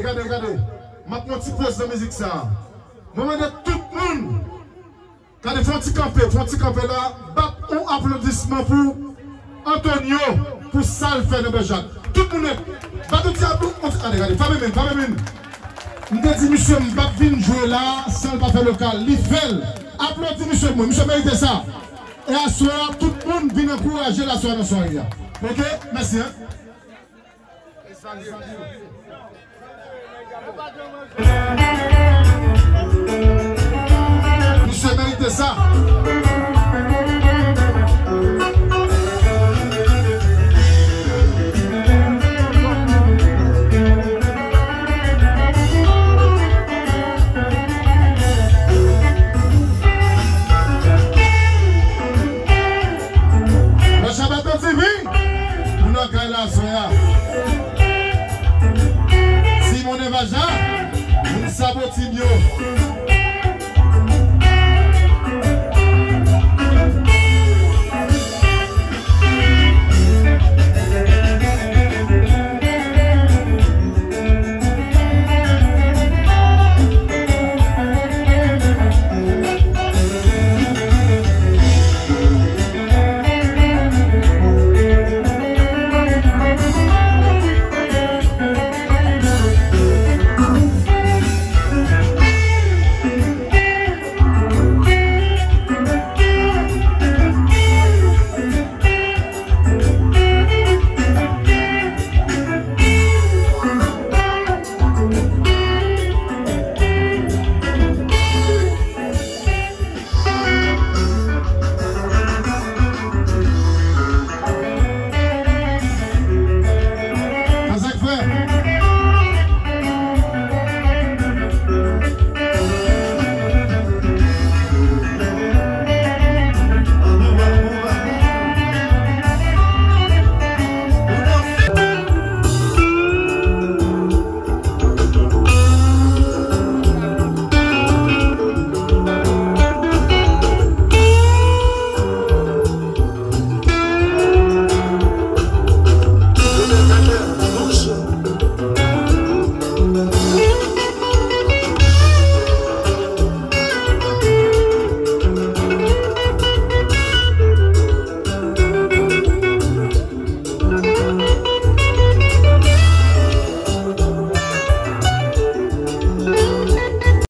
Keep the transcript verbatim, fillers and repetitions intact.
Gade, gade. M ap pran ti poz nan mizik sa. Mwen mande tout moun. Gade, fè yon ti kanpe, fè yon ti kanpe la. Bat yon aplodisman pou Antonio, pou sa l fè nan Bèl Jak. Tout moun nèt. Bat yon ti aplodisman. Gade, gade. Fabe men, fabe men. M te di misye m p ap vin jwe la san l pa fè lokal. Li fè l. Aplodi misye mwen. Misye merite sa. E aswè a, tout moun vin ankouraje l aswè a nan sware a. Oke? Mèsi, en. Misye merite sa. Mwen Chabaton T V, nou nan kay la aswè a. Simon Evaja, moun Sabotib yo. Sa k fè?